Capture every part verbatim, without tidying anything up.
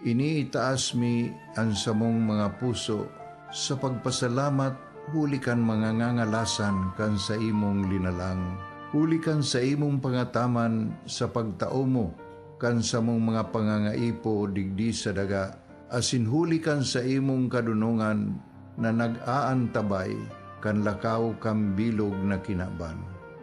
Iniitaas mi an samong mga puso sa pagpasalamat huli kan mga ngangalasan kan saimong linalang, huli kan saimong pangataman sa pagtao mo kan samong mga pangangaipo digdi sa daga, asin huli kan saimong kadonongan na nag-aantabay kan lakaw kan bilog na kinaban.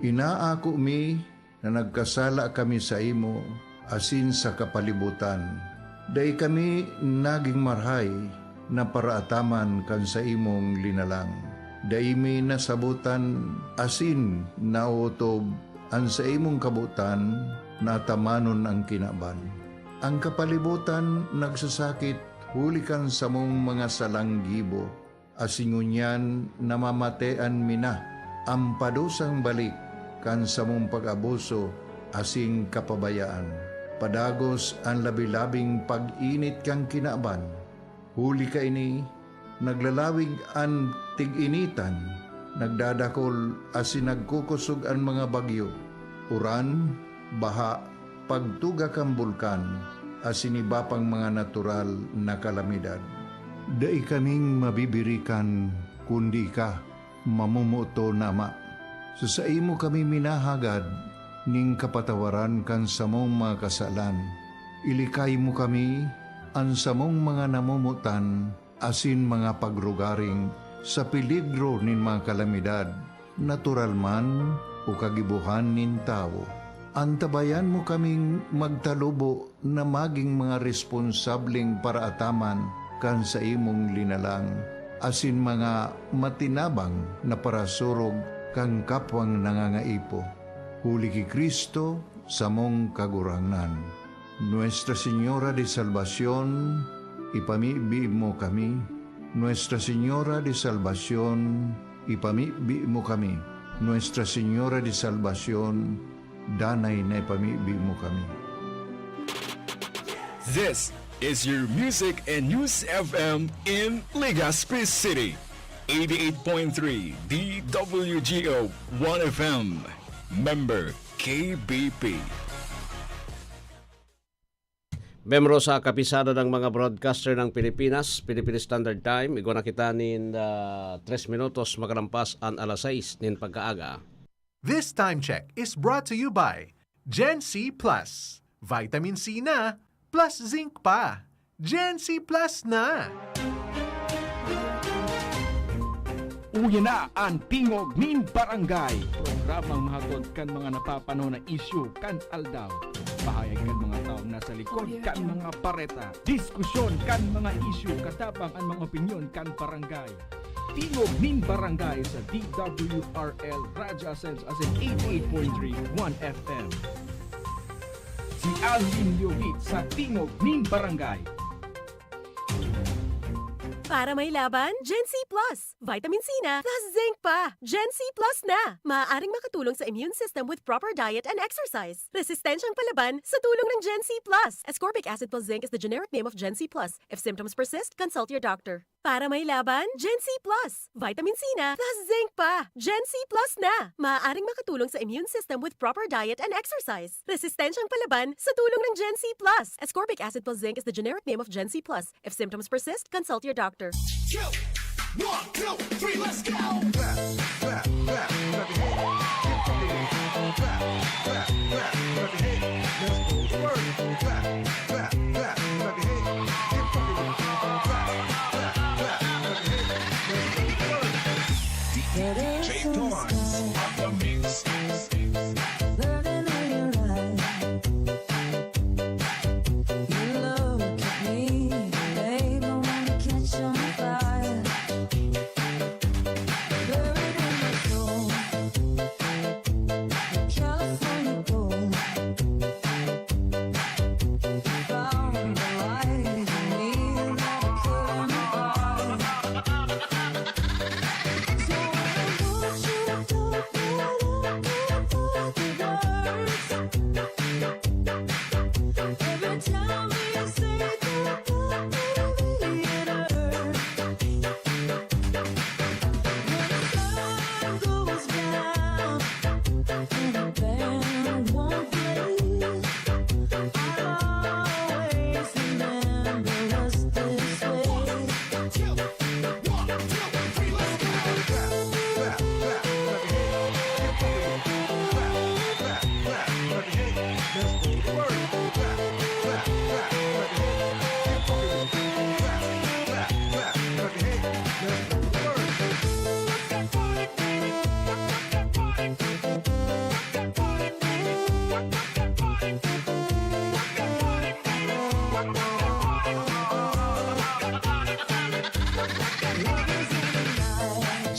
Inaako mi na nagkasala kami saimo asin sa kapalibotan. Dai kami nagin marahay na paraataman kan saimong linalang. Dai mi nasabotan asin naotob an saimong kabotan na atamanon an kinaban. An kapalibotan nagsasakit huli kan samong mga salang gibo, asin ngunyan namamatean mi na an padusang balik kan samong pag-abuso asin kapabayaan. Padagos an labi-labing pag-init kan kinaban. Huli kaini, naglalawig an tig-initan, nagdadakol asin nagkukosog an mga bagyo, uran, baha, pagtuga kan bulkan, asin iba pang mga natural na kalamidad. Dai kaming mabibirikan kundi ika, mamomoton na Ama. Sa saimo kami minahagad nin kapatawaran kan samong mga kasalan. Ilikay mo kami, an samong mga namomotan, asin mga pagrugaring sa peligro nin mga kalamidad, natural man o kagibohan nin tawo. Antabayan mo kaming magtalubo na magin mga responsableng paraataman kan saimong linalang, asin mga matinabang na parasurog kan kapwang nangangaipo. Huli ki Cristo, samong Kagurangnan. Nuestra Señora de Salvacion, ipamibi mo kami. Nuestra Señora de Salvacion, ipamibi mo kami. Nuestra Señora de Salvacion, danay na ipamibi mo kami. This is your Music and News F M in Legazpi City. Eighty-eight point three D W G O One F M. Member K B P. Membro sa Kapisanan ng mga Broadcaster ng Pilipinas, Philippine Standard Time, igwa na kita nin, ah, tres minutos makalampas an alas sais nin pagkaaga. This time check is brought to you by Gen C Plus. Vitamin C na, plus zinc pa. Gen C Plus na! Uya na an Tingog nin Barangay, programang mahatod kan mga napapanahon na isyu kan aldaw. Pahayag kan mga taong nasa likod kan mga bareta. Diskusyon kan mga isyu, katabang an mga opinyon kan barangay. Tingog nin Barangay sa D W R L Radyo Asenso asin eighty-eight point three One F M. Si Alvin Liobit sa Tingog nin Barangay. Para may laban, Gen C Plus. Vitamin C na, plus zinc pa. Gen C Plus na. Maaaring makatulong sa immune system with proper diet and exercise. Resistensyang palaban sa tulong ng Gen C Plus. Ascorbic acid plus zinc is the generic name of Gen C Plus. If symptoms persist, consult your doctor. Para may laban, Gen C Plus. Vitamin C na, plus zinc pa. Gen C Plus na. Maaaring makatulong sa immune system with proper diet and exercise. Resistensyang palaban sa tulong ng Gen C Plus. Ascorbic acid plus zinc is the generic name of Gen C Plus. If symptoms persist, consult your doctor. Go! One, two, three, let's go! Clap, clap, clap, clap your hands. Clap, clap, clap, clap your hands. Let's go to work. Clap, clap, clap, clap your hands. Clap, clap, clap your hands. Let's go to work. D J Torrance on the mix. Living on your life. You look at me, babe, I wanna catch on fire. Buried in my soul, the California gold. If I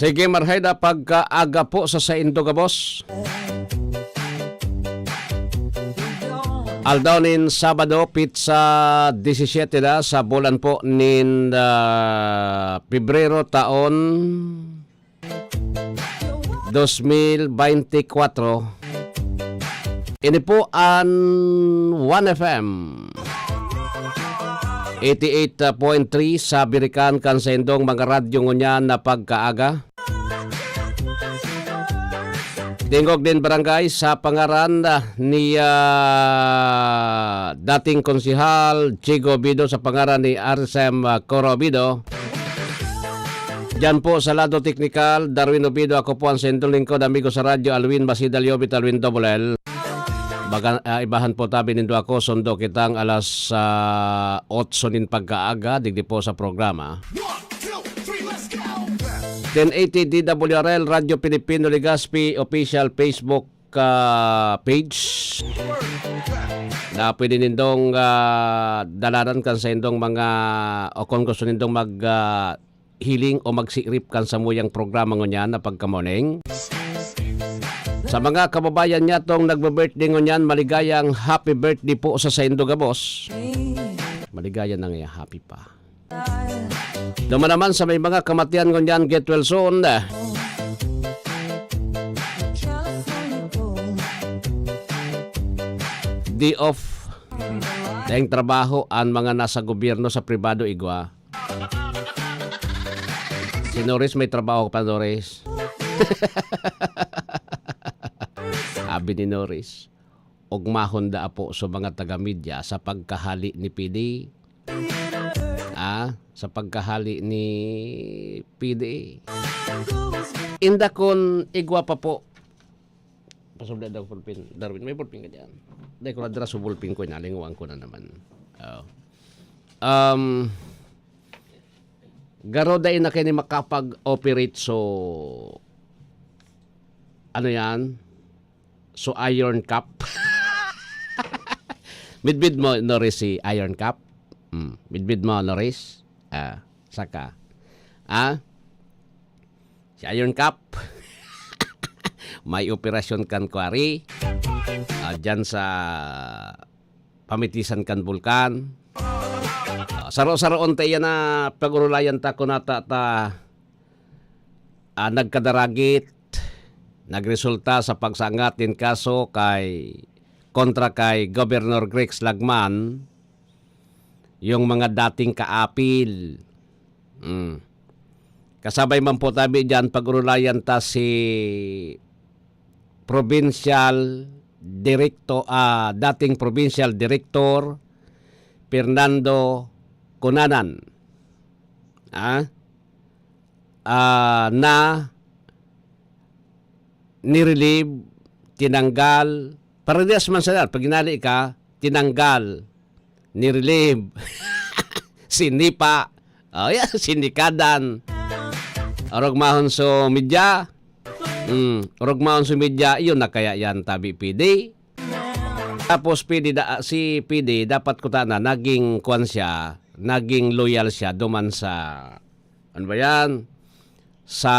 Sige, marhay na pagkaaga po sa saindo gabos. Aldaw nin Sabado, pitsa disisiyete na sa bulan po nin, ah, Pebrero taon dos mil bente kwatro. Ini po an One F M eighty-eight point three sa birikan kan saindong mga radyo ngunyan na pagkaaga. Tingog nin barangay sa pangaran, ah, ni, ah, dating konsehal Chigo Bido, sa pangaran ni Arsem, ah, Coro Bido. Diyan po sa lado teknikal, Darwin Obido. Ako po ang sentro lingkod, amigo sa radyo, Alwin Basida Liobit, Alwin Double L. Baga, ah, ibahan po tabi nindo ako, sundo kitang alas, ah, otso nin pagkaaga, digdi po sa programa. Ten eighty D W R L, Radyo Pilipino Legazpi, official Facebook, ah, page. Na pwede nindong, ah, dalanan kan saindong mga, o kung gusto nindong mag, ah, hiling o magsirip kan samuyang programa ngunyan na pagka-morning. Sa mga kababayan niya tong nagbe-birthday ngunyan, maligayang happy birthday po sa saindo gabos. Maligaya na nga, happy pa. Duman naman sa may mga kamatian ngunyan, get well soon. Day off. Daing trabaho an mga nasa gobyerno, sa pribado, igwa. Si Norris may trabaho pa, Norris. Sabi ni Norris, "Ogmahon da, apo, sa mga taga-media sa pagkahali ni P D." Ah, sa pagkahali ni P D. Inda kun igwa pa po. Pasubli daw pulpin. Darwin, may pulpin ka dyan? Dahil ko na dira sa pulpin ko, inalinguan ko na naman. Oo. Um, garo dai na kayo ni makapag-operate so, ano yan? So iron cup. Midbid mo, Norris, si iron cup? Mm. Midbid mo, Norris? Ah, saka. Ah? Si iron cup. May operasyon kan quarry. Ah, dyan sa pamitisan kan bulkan. Ah, saro-saroon ta iyan na pag-urulayan ta kung nata ta, ah, nagkadaragit, nagresulta sa pagsangat nin kaso kay, kontra kay Governor Grex Lagman, yung mga dating kaapil. Mm. Kasabay man po tabi diyan, pag-urulayan ta si Provincial Directo-, ah, dating Provincial Director Fernando Cunanan. Ah? Ah, na nirelieve, tinanggal, parehas man sana, pag hinali ka, tinanggal, nirelieve, sinipa, oh, yan, sinikadan. Orog mahon so media, mm, orog mahon so media, iyon na kaya yan, tabi P D. Tapos P D, da, si P D, dapat kuta na, naging kwan siya, naging loyal siya duman sa, ano ba yan? Sa,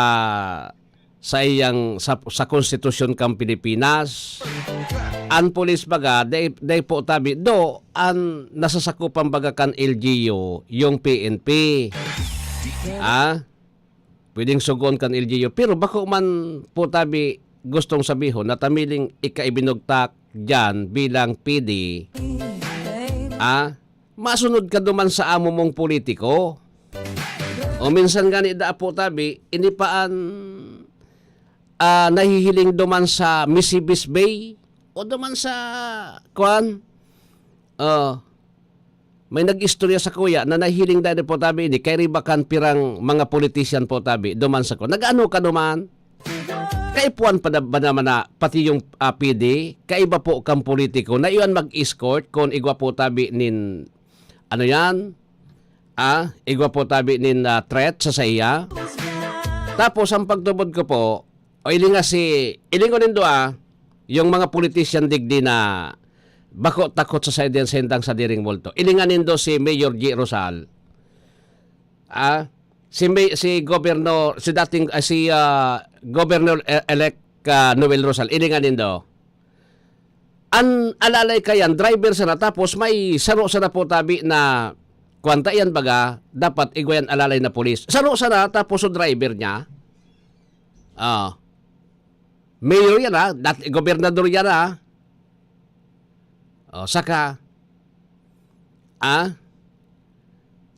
sa iyang, sa, sa konstitusyon kang Pilipinas. Ang pulis baga, dai, dai po tabi, do, ang nasasakupan baga kan L G U, yung P N P. Ah? Pwedeng sugon kan L G U. Pero bako man po tabi gustong sabihon na tamiling ika ibinugtak diyan bilang P D, ah, masunod ka duman sa amo mong politiko. O minsan gani da po tabi, ini pa an, ah, nahihiling duman sa Misibis Bay o duman sa, kwan, ah, may nag-istorya sa kuya na nahiling dahil po tabi ini, kay riba kan pirang mga politician po tabi, duman sa ko. Nag-ano ka duman? Kaipuan pa na, ba naman na pati yung, ah, P D, kaiba po kang politiko na iyon mag-escort kung igwa po tabi nin, ano yan? Ah, igwa po tabi nin, ah, threat sa saiya. Tapos, ang pagtubod ko po, o ilinga si, ilingon nindo, ah, yung mga politician digdi na bako takot sa saidian sa indang sadiring multo. Ilingan nindo si Mayor G Rosal. Ah, si May, si Governor, si dating, ah, si, ah, Governor e-, elect, ah, Noel Rosal, ilingan nindo. An alalay kayan, driver sana, tapos may saro sana po tabi na, kuwan ta iyan baga, dapat igwa yan alalay na pulis. Saro sana, tapos so driver niya, ah, mayor yan, ah, dat-, gobernador yan, ah. O, saka, ah,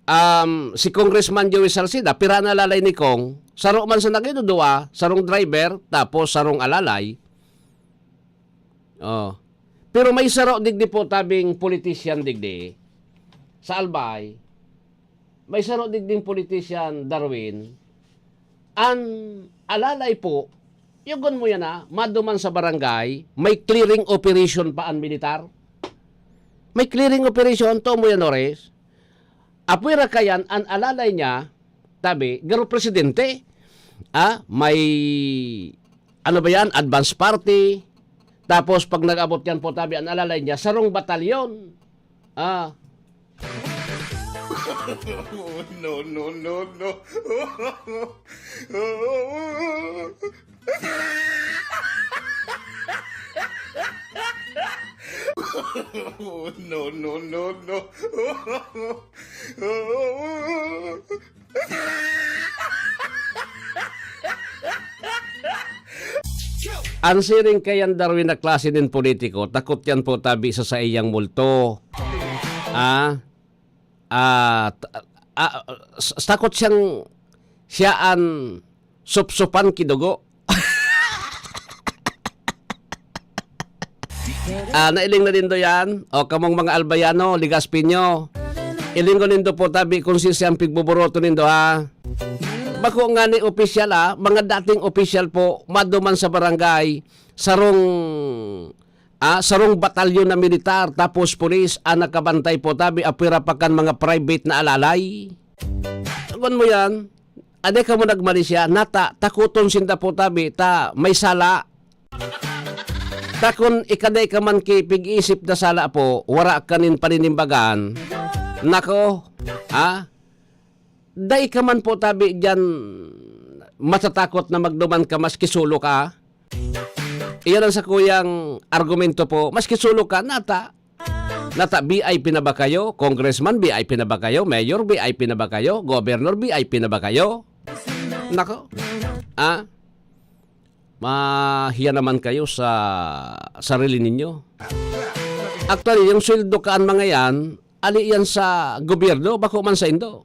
um, si Congressman Joey Salceda, pira na alalay ni Cong, saro man sa nagidudua, sarong driver, tapos sarong alalay. Oh. Pero may saro digdi po tabing politician digdi sa Albay. May saro digding politician, Darwin. An alalay po, yugon mo yan, ah, maduman sa barangay, may clearing operation pa an militar. May clearing operation, to mo yan, Ores. Apwera kayan, an alalay niya, tabi, garo presidente. Ah, may, ano ba yan, advance party. Tapos, pag nag-abot yan po, tabi, an alalay niya, sarong batalyon. Ah. No, no, no, no. No, no, no, no. An siring kayan, Darwin, na klase nin politiko, takot yan po tabi sa saiyang multo. Ah, ah, t-, ah, s-, takot siyang, siya an supsupan ki dugo. Ah, nailing na nindo yan? O, kamong mga Albayano, Legazpino. Ilingon nindo po tabi kung sisya ang pigbuboroto nindo, ha? Bako nga ni opisyal, ah, mga dating opisyal po, maduman sa barangay, sarong, ah, sarong batalyon na militar, tapos pulis, ang nakabantay po tabi, apwera pa kan mga private na alalay. Sagon mo yan? Ade kamo nagmalisya, nata, takoton sinda po tabi, ta may sala. Ta kun ika dai ka man ki pig-isip na sala po, wara ka nin paninimbagan. Nako, ha? Dai ka man po tabi diyan matatakot na magduman ka maski solo ka. Iyan ang sakuyang argumento po. Maski solo ka, nata, nata V I P na ba kayo? Congressman, V I P na ba kayo? Mayor, V I P na ba kayo? Governor, V I P na ba kayo? Nako. Ah? Mahiya naman kayo sa sarili ninyo. Actually, yung sweldo kaan mga yan, ali yan sa gobyerno, bako man sa indo.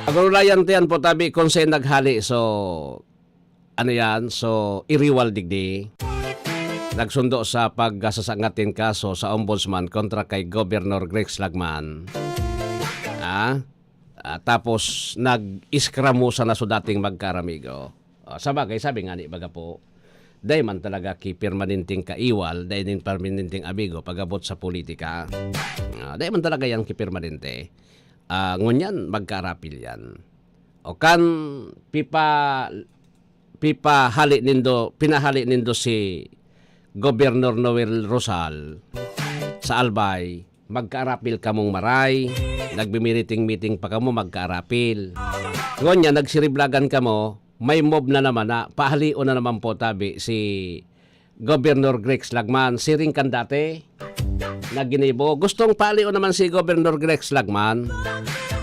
Pagurulayan ta yan po, tabi, kung saan naghali. So, ano yan? So, iriwal digdi. Nagsundo sa pagsasangat nin kaso sa ombudsman kontra kay Governor Grex Lagman. Ah? Ah, tapos nag-iskramusa na so dating magkaramigo. Ah, sa bagay, sabi nga ni baga po, dai man talaga ki permanenteng kaiwal, dai nin permanenteng amigo pag-abot sa politika. Ah, dai man talaga yan ki permanente. Ah, ngunyan, magkaarapil yan. O kan pipa-, pipahali nindo, pinahali nindo si Gobernador Noel Rosal sa Albay, magkaarapil kamong maray, nagmimiriting-miting pa kamo, magkaarapil. Ngunyan, nagsiriblagan kamo, may mob na naman na, pahalion na naman po tabi si Governor Grex Lagman, siring kan dati na ginibo. Gustong pahalion naman si Governor Grex Lagman.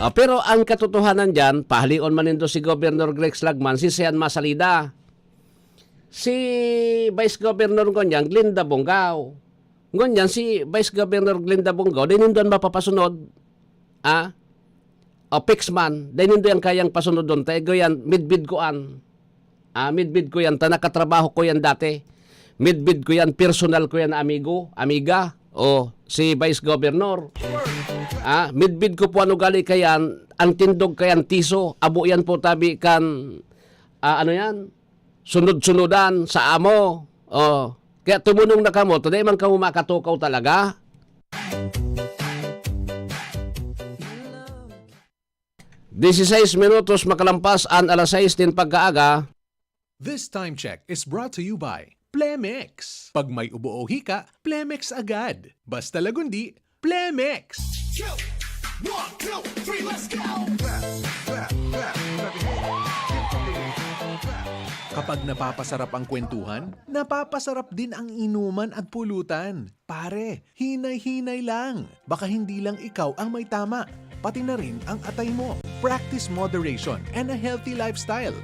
Ah, pero ang katotohanan diyan, pahalion man nindo si Governor Grex Lagman, si Sian Masalida. Si Vice Governor ngunyan, Glinda Bongao. Ngunyan, si Vice Governor Glinda Bongao, di nindo yan mapapasunod. Ah? O, fix man, di nindo yan kayang pasunodon. Tayo yan, midbid ko an. Ah, midbid ko yan. Ta nakatrabaho ko yan dati. Midbid ko yan, personal ko yan, amigo, amiga. O, si Vice Governor. Ah, midbid ko po ano gali kayan, ang tindog kayan, tiso. Abo yan po tabi kan, ah, ano yan? Sunod-sunudan sa amo. Oh, kaya tumunong na kamo, ta dai man kamo makatukaw talaga. Dieciséis minutos makalampas an alas sais nin pagkaaga. This time check is brought to you by Plemex. Pag may ubo o hika, Plemex agad. Basta lagundi, Plemex! One, two, three, let's go! Clap, clap, clap, clap your hands. Keep fucking clap. Kapag napapasarap ang kwentuhan, napapasarap din ang inuman at pulutan. Pare, hinay-hinay lang. Baka hindi lang ikaw ang may tama, pati na rin ang atay mo. Practice moderation and a healthy lifestyle.